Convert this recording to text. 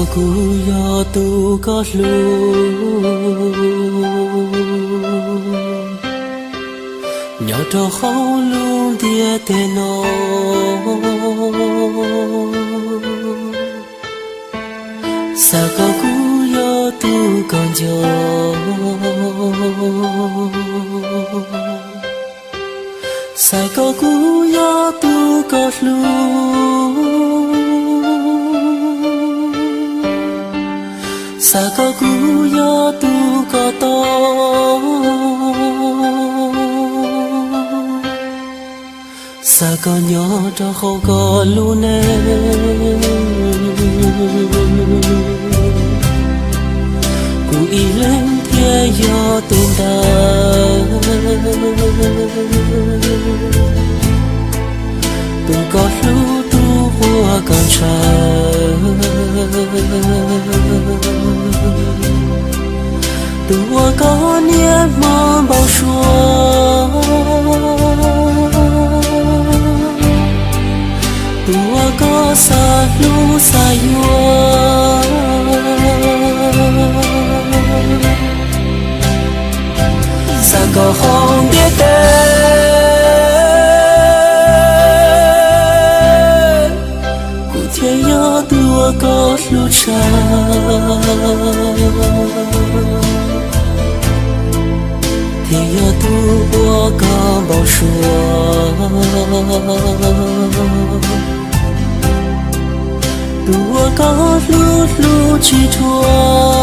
Kuv yog tus koj hlub, nyob rau hauv lub ntiaj teb no. Xav kom kuv yog tus koj nco, xav kom kuv yog tus koj hlub, xav kom kuv yog tus koj tau, xav kom nyob rau hauv koj lub neej. Kuv ib leeg thiaj yog tus ntawd, tus koj hlub, tus uas koj ntshaw, tus uas koj niaj hmo npau suav, tus uas koj xav hlub xav yuav. Xav kom hauv ntiaj teb, kuv thiaj yog tus uas koj hlub tshaj, thiaj yog tus uas koj npau suav, tus uas koj hlub hlub tsis dhuav.